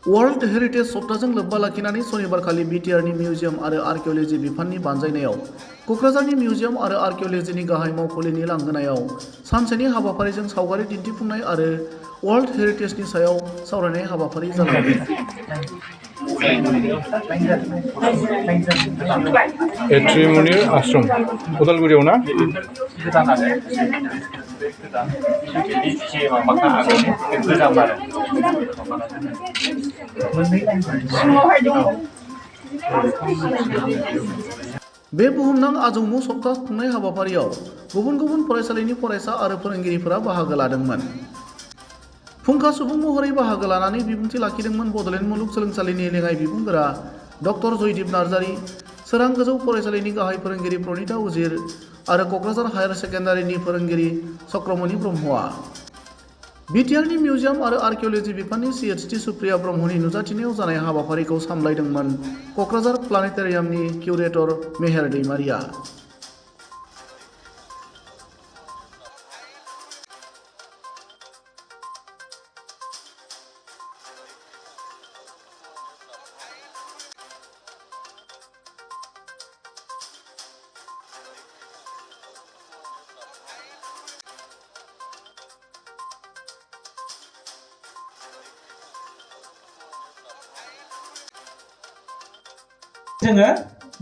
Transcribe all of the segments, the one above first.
World heritage सप्ताहजों लोब्बा लाखिनानै सनिबारखालि बिटिआरनि मिउजियाम आरो आर्किअलजि बिफाननि बानजायनायाव क'क्राझारनि मिउजियाम आरो आर्किअलजिनि गाहाय मावखुलिनि लांगोनायाव सानसेनि हाबाफारिजों सावगारि दिन्थिफुंनाय आरो वर्ल्ड हेरिटेजनि सायाव सावरायनाय हाबाफारि जालांदों। एट्रिमुनिर आश्रम उदालगुरियाव ना? बे बुहुमनां आजौमु सप्ता खुंनाय हाबाफारियाव गुबुन गुबुन फरायसालिनि फरायसा आरो फोरोंगिरिफोरा बाहागो लादोंमोन। फुंखा सुबुं महरै बाहागो लानानै बिबुंथि लाखिदोंमोन बड'लेण्ड मुलुगसोलोंसालिनि लेङाइ बिबुंगोरा डक्टर जयदीप नार्जारी, सोरां गोजौ फरायसालिनि गाहाय फोरोंगिरि प्रनिता उजिर आरो क'क्राझार हायार सेकेन्डारिनि फोरोंगिरि चक्रमणि ब्रह्मआ। बिटिआरनि मिउजियाम आरो आर्किअलजि बिफाननि CHT सुप्रिया ब्रह्मनि नुजाथिनायाव जानाय हाबाफारिखौ सामलायदोंमोन क'क्राझार प्लानेटेरियामनि किउरेटर मेहेर दैमारिया। जोङो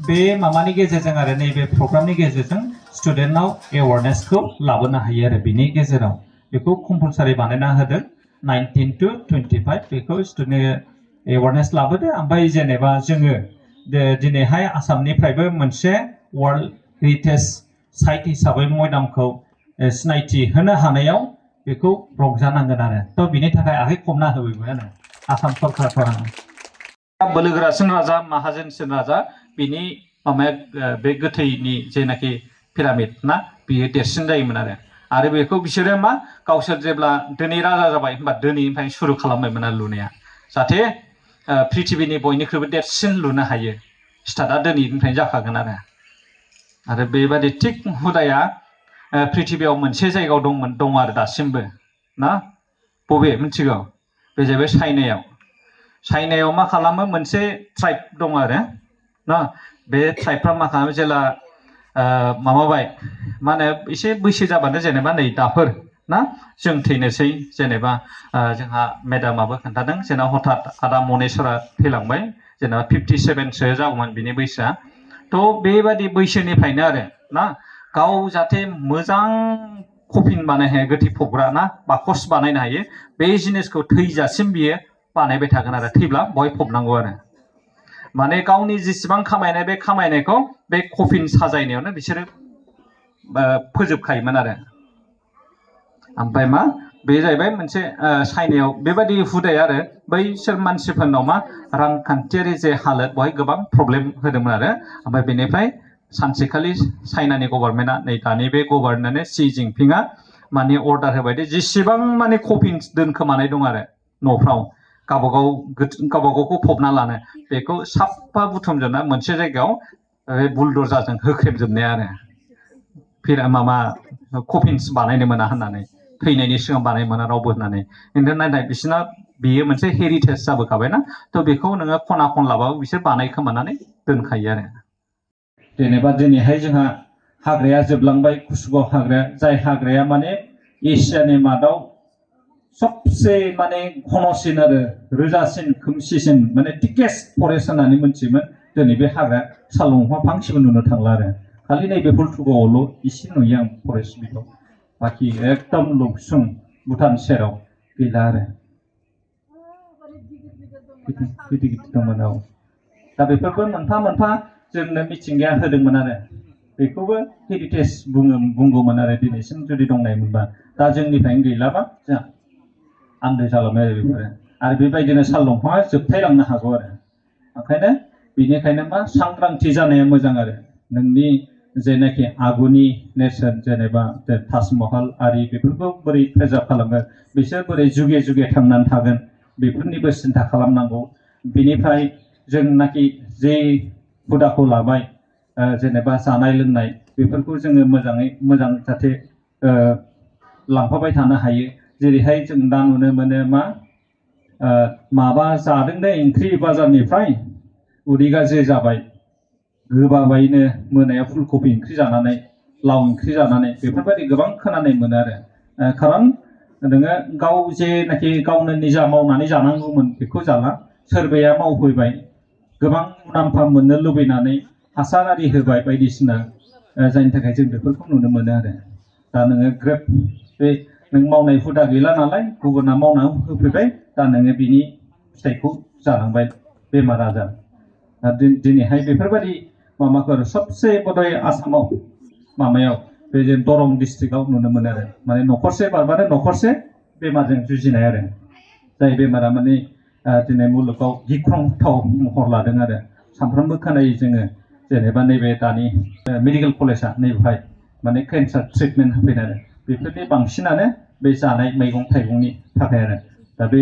बे मामानि गेजेरजों आरो नैबे प्रग्रामनि गेजेरजों स्टुडेन्टनाव एवारनेसखौ लाबोनो हायो आरो बिनि गेजेराव बेखौ कम्पालसारि बानायना होदों 19 to 25 बेखौ स्टुडेन्ट एवारनेस लाबोदो ओमफ्राय जेनेबा जोङो दिनैहाय आसामनिफ्रायबो मोनसे वर्ल्ड हेरिटेज साइट हिसाबै मयदामखौ सिनायथि होनो हानायाव बेखौ रंजानांगोन आरो थ' बिनि थाखाय आखाइ खबना होबायमोन आरो आसाम सरकारफोरा बोलोगोरासिन राजा माहाजोनसिन राजा बिनि माबाया बे गोथैनि जेनाखि पिरामिड ना बियो देरसिन जायोमोन आरो बेखौ बिसोरो मा गावसोर जेब्ला धोनि राजा जाबाय होनबा धोनिनिफ्राय सुरु खालामबायमोन आरो लुनाया जाहाथे पृथिबिनि बयनिख्रुइबो देरसिन लुनो हायो स्टार्टआ धोनिनिफ्राय जाखागोन आरो बेबादि थिक हुदाया पृथिबियाव मोनसे जायगायाव दं आरो दासिमबो ना बबे मिथिगौ बे जाहैबाय चाइनायाव मा खालामो मोनसे ट्राइब दं आरो ना बे ट्राइबफ्रा मा खालामो जेला माबाबाय मा होनो एसे बैसो जाबानो जेनेबा नै दाफोर ना जों थैनोसै जेनेबा जोंहा मेडामाबो खोन्थादों जेना हठात आदा मनेस्वरा थैलांबाय जेनेबा 57सो जागौमोन बिनि बैसोआ थ' बेबादि बैसोनिफ्रायनो आरो ना गाव जाहाथे मोजां कफिन बानायनो हायो गोथै फबग्रा ना बाकस बानायनो हायो बे जिनिसखौ थैजासिम बियो बानायबाय थागोन आरो थैब्ला बहाय फबनांगौ आरो माने गावनि जेसेबां खामायनाय बे खामायनायखौ बे कफिन साजायनायावनो बिसोरो फोजोबखायोमोन आरो ओमफ्राय मा बे जाहैबाय मोनसे चाइनायाव बेबायदि हुदाया आरो बैसोर मानसिफोरनाव मा रांखान्थियारि जे हालोद बहाय गोबां प्रब्लेम होदोंमोन आरो ओमफ्राय बेनिफ्राय सानसेखालि चाइनानि गभर्नमेन्टआ नै दानि बे गभर्नमेन्टआनो सि जिनपिंआ माने अर्डार होबाय दे जेसेबां माने कफिन दोनखोमानाय दं आरो न'फ्राव गावबागावखौ फबना लानो बेखौ साफा बुथुमजोबना मोनसे जायगायाव बुलडजारजों होख्रेमजोबनाय आरो माबा कफिन्स बानायनो मोना होननानै थैनायनि सिगां बानायनो मोना रावबो होननानै खिन्थु नाथाय बिसोरना बेयो मोनसे हेरिटेज जाबोखाबायना थ' बेखौ नोङो खना खनलाबाबो बिसोर बानायखोमानानै दोनखायो आरो जेनेबा दिनैहाय जोंहा हाग्राया जोबलांबाय कुसुगाव हाग्राया जाय हाग्राया माने एसियानि मादाव सबसे माने घनसिन आरो रोजासिन खोमसिसिन माने थिकेस्ट फरेस्ट होननानै मोनथियोमोन दिनै बे हाग्रा साल दंफां फांसेबो नुनो थांला आरो खालि नैबे हुल्थुगावआवल' एसे नुयो आं फरेस्ट बिखौ बाखि एकदम लुकसुं भुटान सेराव गैला आरो गिदिर दंमोन औ दा बेफोरबो मोनफा मोनफा जोंनो मिथिंगाया होदोंमोन आरो बेखौबो हेरिटेज बुंगौमोन आरो दिनैसिम जुदि दंनायमोनबा दा जोंनिफ्रायनो गैलाबा जोंहा आन्दाय जालांबाय आरो बेफोरो आरो बेबायदिनो साल दंफाङा जोबथायलांनो हागौ आरो ओंखायनो बेनिखायनो मा सांग्रांथि जानाया मोजां आरो नोंनि जेनाखि आगुनि नेरसोन जेनेबा ताजमहल आरि बेफोरखौ बोरै प्रिजार्भ खालामगोन बिसोर बोरै जुगे जुगे थांनानै थागोन बेफोरनिबो सिन्था खालामनांगौ बिनिफ्राय जोंनाखि जे हुदाखौ लाबाय जेनेबा जानाय लोंनाय बेफोरखौ जोङो मोजाङै मोजां जाहाथे लांफाबाय थानो हायो जेरैहाय जों दा नुनो मोनो मा माबा जादों दे ओंख्रि बाजारनिफ्राय उदै गाज्रि जाबाय गोबाबायनो मोनायाव फुलकबि ओंख्रि जानानै लाव ओंख्रि जानानै बेफोरबायदि गोबां खोनानाय मोनो आरो खारन नोङो गाव जेनाखि गावनो निजा मावनानै जानांगौमोन बेखौ जाला सोरबाया मावफैबाय गोबां मुलाम्फा मोननो लुबैनानै हासार आरि होबाय बायदिसिना जायनि थाखाय जों बेफोरखौ नुनो मोनो आरो दा नोङो ग्रेब बे नों मावनाय हुदा गैला नालाय गुबुना मावना होफैबाय दा नोङो बिनि फिथाइखौ जानांबाय बेमार आजार दा दिनैहाय बेफोरबायदि माबाफोर सबसे बदय आसामाव माबायाव बे जों दरं डिस्ट्रिक्टआव नुनो मोनो आरो माने न'खरसे बारबानो न'खरसे बेमारजों जुजिनाय आरो जाय बेमारा माने दिनै मुलुगाव गिख्रंथाव महर लादों आरो सानफ्रोमबो खोनायो जोङो जेनेबा नैबे दानि मेडिकेल कलेजआ नैबेहाय माने केन्सार ट्रिटमेन्ट होफैनाय आरो बेफोरनि बांसिनानो बे जानाय मैगं थाइगंनि थाखाय आरो दा बे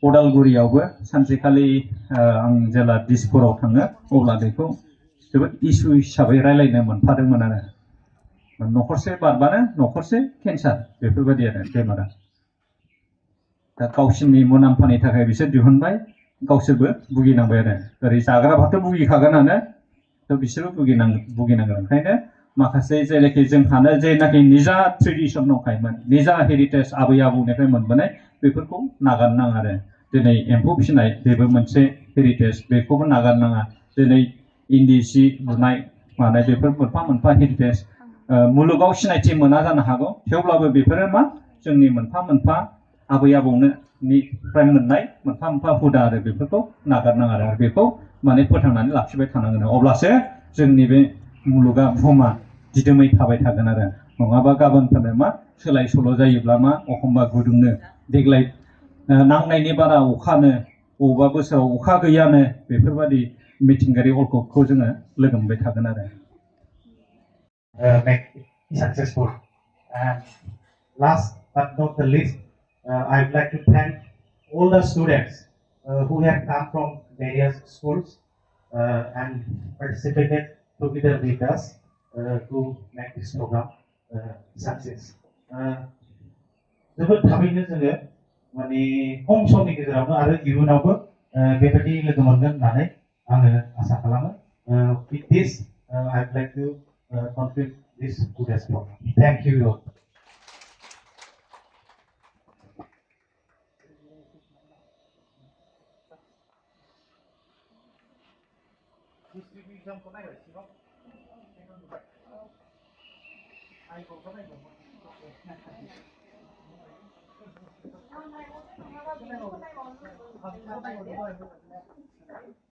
अदालगुरियावबो सानसेखालि आं जेला दिसपुराव थाङो अब्ला बेखौ जोबोद इस्यु हिसाबै रायलायनो मोनफादोंमोन आरो न'खरसे बारबानो न'खरसे केन्सार बेफोरबायदि आरो बेमारा दा गावसोरनि मुलाम्फानि थाखाय बिसोर दिहुनबाय गावसोरबो भुगिनांबाय आरो ओरै जाग्राफ्राथ' भुगिखागोनानो थ' बिसोरबो भुगिनांगोन ओंखायनो माखासे जेनाखि जोंहानो जेनाखि निजा ट्रेडिसन दंखायोमोन निजा हेरिटेज आबै आबौनिफ्राय मोनबोनाय बेफोरखौ नागारनाङा आरो दिनै एम्फौ फिसिनाय बेबो मोनसे हेरिटेज बेखौबो नागारनाङा दिनै इन्दि सि लुनाय मानाय बेफोर मोनफा मोनफा हेरिटेज मुलुगाव सिनायथि मोना जानो हागौ थेवब्लाबो बेफोरो मा जोंनि मोनफा मोनफा आबै आबौनिफ्राय मोननाय मोनफा मोनफा हुदा आरो बेफोरखौ नागारनाङा आरो बेखौ माने फोथांनानै लाखिबाय थानांगोन अब्लासो जोंनि बे मुलुगा बुहुमा दिदोमै थाबाय थागोन आरो नङाबा गाबोनफोरनो मा सोलाय सोल' जायोब्ला मा एखमबा गुदुंनो देग्लाय नांनायनि बारा अखानो बबेबा बोसोराव अखा गैयानो बेफोरबायदि मिथिंगायारि अलखदखौ जोङो लोगो मोनबाय थागोन आरो make it successful. And last but not the least, I'd like to thank all the students who have come from various schools and participated together with us to make this program success. जोबोद थाबैनो जोङो माने खम समनि गेजेरावनो आरो इयुनावबो बेबायदि लोगो मोनगोन होननानै आङो आसा खालामो with this I'd like to conclude this today's program. Thank you all.